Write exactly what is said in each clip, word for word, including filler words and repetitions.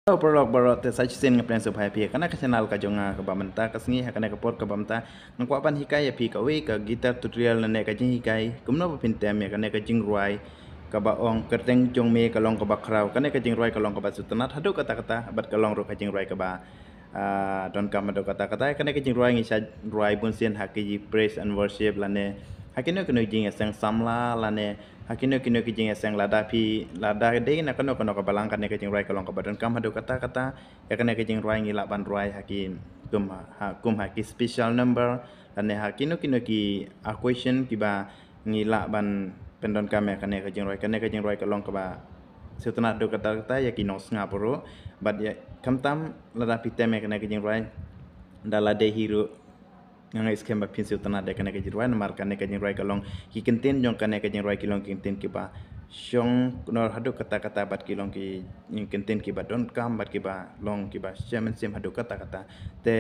Hello paralok baroh, te sa shisien nga pdiang sngewbha ïa phi ha kane ka channel ka jong nga kaba mynta ka sngi, ha kane ka por kaba mynta nga kwah ban hikai ïa phi kawei ka guitar tutorial lane ka jinghikai kumno ba phin tem ïa kane ka jingrwai kaba ong kyrteng jong me ka long kaba khraw. Kane ka jingrwai ka long kaba sngewtynnat haduh katta katta bad ka long ruh ka jingrwai kaba ah, donkam haduh katta katta. Kane ka jingrwai ngi sa rwai bunsien ha ki praise and worship lane ha kino kino ki jingïaseng samla lane ha kino kino ki jingïaseng lada phi, lada dei na kano kano ka balang, kane ka jingrwai ka long kaba donkam haduh katta katta. Ïa kane ka jingrwai ngi lah ban rwai ha ki kum ha, kum ha ki special number lane ha kino kino ki occasion kiba ngi lah ban pyndonkam ïa kane ka jingrwai. Kane ka jingrwai ka long kaba sngewtynnat haduh katta katta ïa ki nongsngap ruh. Bad ïa khamtam lada phi tem ïa kane ka jingrwai da la dei hi ruh, nga ngeit skhem ba phin sngewtynnat ïa kane ka jingrwai namar kane ka jingrwai ka long, ki kyntien jong kane ka jingrwai ki long ki kyntien kiba shong kynnoh haduh katta katta bad ki long ki kyntien kiba donkam bad kiba long kiba shem mynsiem haduh katta katta. Te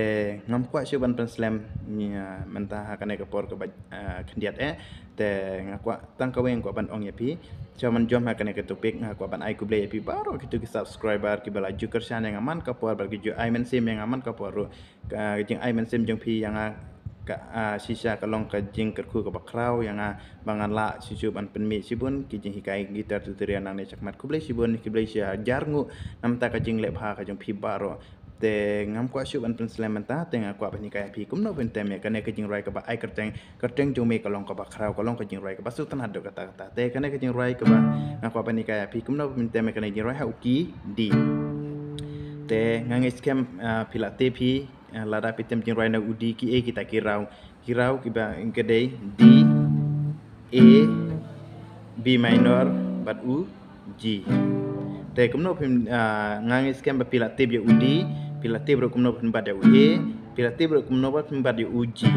ngam kwah shuh ban pynslem ïa mynta ha kane ka por kaba ah, khyndiat eh. Te nga kwah tang kawei nga kwah ban ong ïa phi. Shuwa ban jop ha kane ka topic nga kwah ban ai khublei ïa phi baroh kito ki subscriber kiba la ju kyrshan ïa nga man ka por bad ki ju ai mynsiem ïa nga man ka por ruh. Ka jingai mynsiem jong phi ïa nga ka ah, shisha ka long ka jingkyrkhu kaba khraw ïa nga ba ngan lah shisha ban pynmih shibun ki jinghikai guitar tutorial nangne shakhmat. Khublei shibun, khublei shihajar nguh na bynta ka jingleh bha ka jong phi baroh. Te ngam kwah shuh ban pynslem mynta, te nga kwah ban hikai ïa phi kumno ban tem ïa kane ka jingrwai kaba ai kyrteng, kyrteng jong me ka long kaba khraw, ka long ka jingrwai kaba sngewtynnat haduh katta katta. Te kane ka jingrwai kaba nga kwah ban hikai ïa phi kumno ban tem ïa kane ka jingrwai ha u key D. Te nga ngeit skhem ah, phi la tip hi, ah, lada phi tem jingrwai na u D, ki ei kita ki raw, ki raw kiba ka dei D, A, B minor bad u G. Te kumno phin, ah, nga ngeit skhem ba phi la tip ïa u D, phi la tip ruh kumno phin bat ïa u A, phi la tip ruh kumno ba phin bat ïa u G.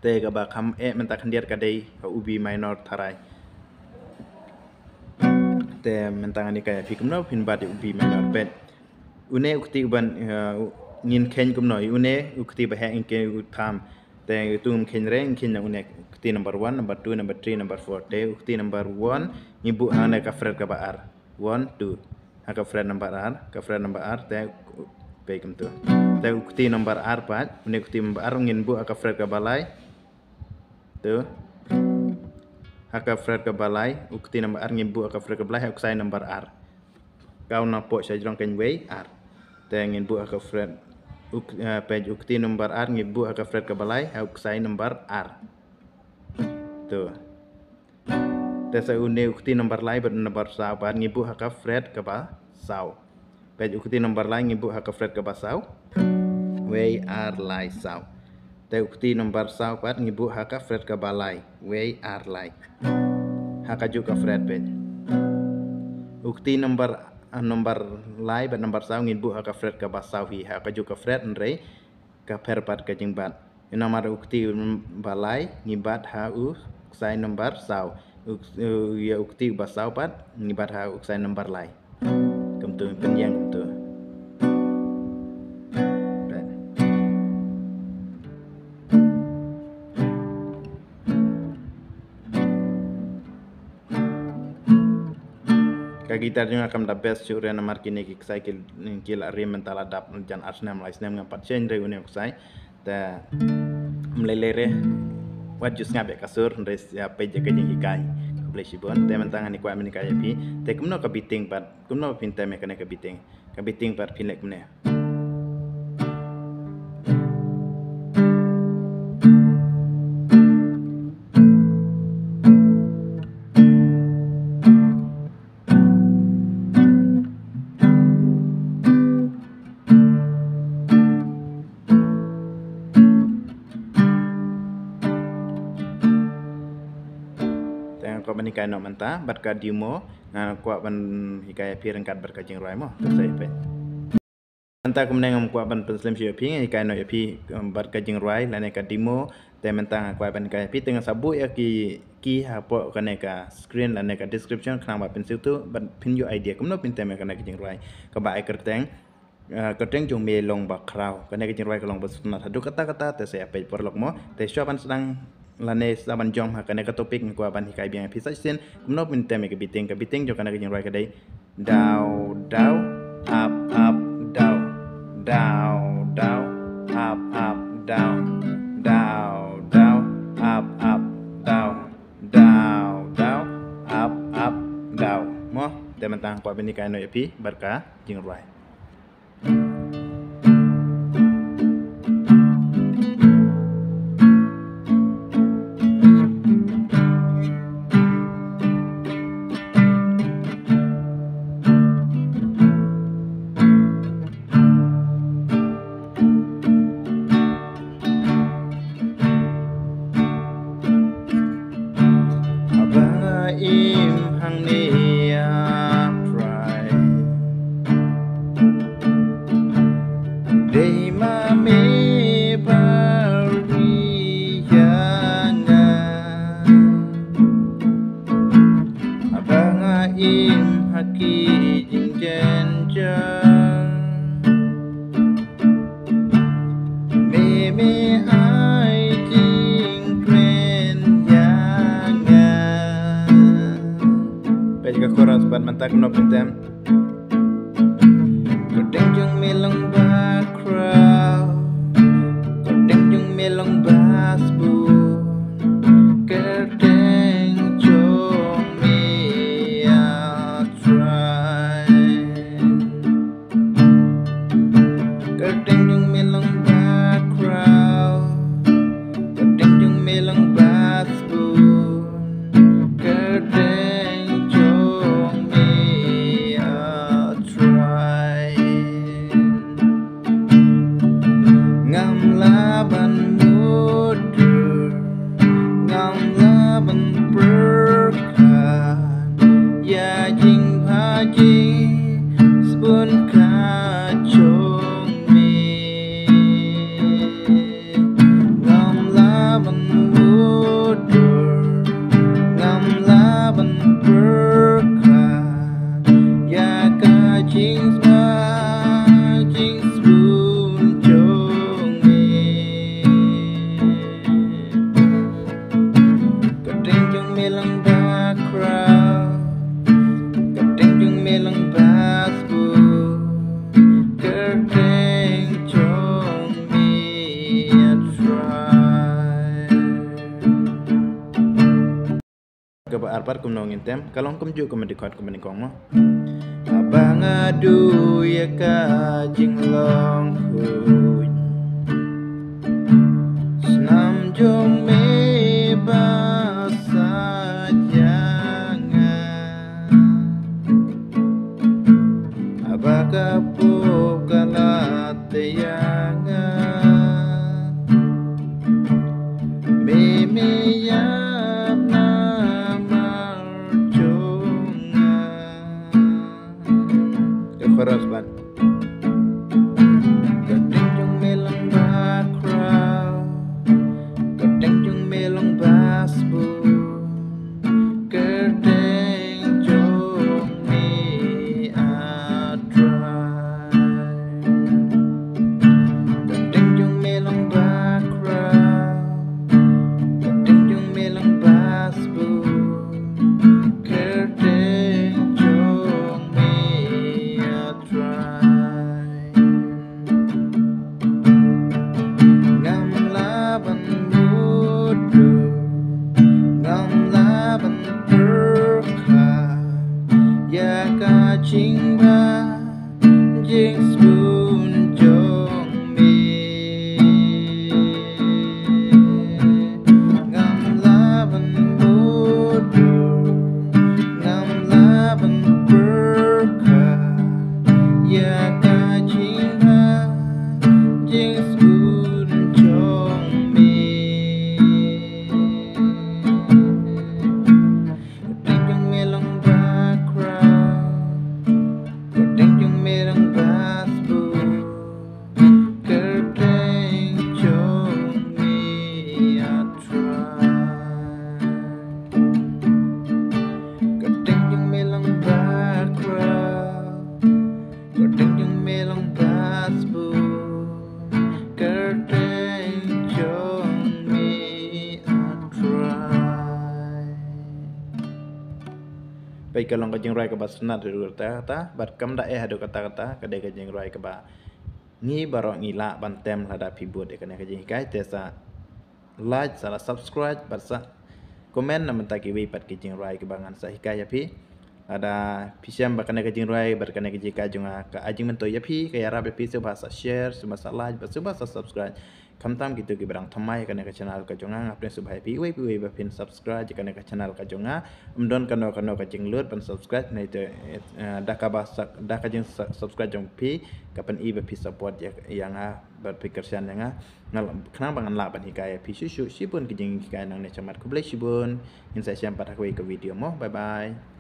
Te kaba kham eh mynta khyndiat ka dei ha u B minor tharai. Te mynta ngan hikai ïa phi kumno phin bat ïa u B minor, peit. Une u kti uban, eh, ngin kheiñ kumno, une u kti ba heh ngin kheiñ u tham. Te utu ngim kheiñ re, ngin kheiñ na une u kti number one, number two, number three, number four. Te u kti number one ngi buh ha kane ka fret kaba ar. One, two. Ha ka fret number ar, ka fret number ar, te peit kumtu. Te u kti number ar pat, une u kti number ar ngin buh ha ka fret kaba lai. Tu. Ha ka fret kaba lai, u kti number ar ngin buh ha ka fret kaba lai, ha u ksai number ar. Kaw na pok sha jrong keiñ wei, ar. Te ngin buh ha ka fret, u k-, eh, peit u kti number ar ngin buh ha ka fret kaba lai, ha u ksai number ar. Tu. Te sa une u kti number lai bad number saw pat ngin buh ha ka fret kaba saw. Peit u kti number lai ngin buh ha ka fret kaba saw. Wei, ar, lai, saw. Te u kti number saw pat ngin buh ha ka fret kaba lai. Wei, ar, lai. Ha kajuh ka fret peit. U kti number, ah, number lai bad number saw ngin buh ha ka fret kaba saw hi. Ha kajuh ka fret hynrei ka pher pat ka jingbat. Namar u kti ba lai ngi bat ha u ksai number saw. U, u, ïa u kti ba saw pat ngi bat ha u ksai number lai. Kumtu pynïeng kumtu. Peit. Ka guitar jong nga kam da best shuh re namar kine ki ksai ki, ki la rim mynta la dap jan ar snem lai snem ngam pat change re une u ksai. Te ym lei lei re wat ju sngap ïa ka sur hynrei sa peit ïa ka jinghikai. Khublei shibun. Te mynta ngan kwah ban hikai ïa phi. Te kumno ka beating pat, kumno phin tem ïa kane ka beating. Ka beating pat phin leh kumne. Te nga kwah ban hikai noh mynta bad ka demo, nga kwah ban hikai ïa phi ryngkat bad ka jingrwai mo. Te sa ïa peit. Mynta kumne ngam kwah ban pynslem shuh ïa phi, nga hikai noh ïa phi, um, bad ka jingrwai lane ka demo. Te mynta nga kwah ban hikai ïa phi, te nga sa buh ïa ki key hapoh kane ka screen lane ka description khnang ba phin sngewthuh bad phin ïoh idea kumno phin tem ïa kane ka jingrwai kaba ai kyrteng, eh, kyrteng jong me long ba khraw. Kane ka jingrwai ka long ba sngewtynnat haduh katta katta, te sa ïa peit paralok mo. Te shuwa ban sdang lane sa ban jop ha kane ka topic nga kwah ban hikai biang ïa phi sa shisien kumno phin tem ïa ka beating. Ka beating jong kane ka jingrwai ka dei daw daw, ap Pynban ïa ka ïa phi bad ka jingrwai. Haba nga im hangne, ah Trai, dei ma me ba ri ïa nga. Haba nga im ha ki jingjynjar, me, me ai jingkmen ïa nga. Peit ka chorus pat mynta kumno pynthame. Kyrteng jong me long bakhraw, kyrteng jong me long basbun, kyrteng jong me, ah Trai. Kyrteng jong me long bakhraw, kyrteng jong me long basbun, kyrteng jong me, ah Trai. Ngam lah ban mutdur, ngam lah ban pyrkhat ïa jingbha jingsbun ka jong me. Ngam lah ban mutdur, ngam lah ban pyrkhat ïa ka jingbha jingsbun jong me. Kyrteng jong me long bakhraw, kyrteng jong me long basbun, kyrteng jong me, ah Trai. Kaba ar pat kumno ngin tem, ka long kumjuh kumba dkhot kumba nyngkong mo. Haba nga duh ïa ka jinglong khuid, snam jong me ba sait ïa nga. Haba ka pop ka la tei ïa nga, me, me ïap namar jong nga. Ka chorus pat. Kyrteng jong me long bakhraw, kyrteng jong me long basbun, kyrteng jong me, ah Trai. Kyrteng jong me long bakhraw, kyrteng jong me long basbun, kyrteng jong me, ah Trai. Ngam lah ban mutdur, ngam lah ban pyrkhat ïa ka jingbha jingsbun jong me. Ngam lah ban mutdur, ngam lah ban pyrkhat ïa ka jingbha jingsbun jong me. Kyrteng jong me long bakhraw, kyrteng jong me long basbun, kyrteng jong me, ah Trai. Kyrteng jong me long bakhraw, kyrteng jong me long basbun, kyrteng jong me, ah Trai. Peit ka long ka jingrwai kaba sngewtynnat haduh katta katta, bad kam da eh haduh katta katta, ka dei ka jingrwai kaba ngi baroh ngi lah ban tem lada phi bud ïa kane ka jinghikai. Te sa like, sa la subscribe, bad sa comment na bynta kiwei pat ki jingrwai kiba ngan sa hikai ïa phi. Lada phi shem ba kane ka jingrwai bad kane ka jinghikai jong nga ka ai jingmyntoi ïa phi, ka ïarap ïa phi, sngewbha sa share, sngewbha sa like bad sngewbha sa subscribe. Khamtam kito kiba dang thymmai ha kane ka channel ka jong nga, nga pdiang sngewbha ïa phi iwei pa iwei ba phin subscribe ïa kane ka channel ka jong nga. Ym don kano kano ka jinglut ban subscribe, hynrei te, eh, da kaba sa-, da ka jing sa-, subscribe jong phi ka pyni ba phi support ïa, ïa nga bad phi kyrshan ïa nga. Nga la-, khnang ba ngan lah ban hikai ïa phi shuh shuh shibun ki jinghikai nangne shakhmat. Khublei shibun. Ngin sa ïashem pat ha kawei ka video mo. Bye bye.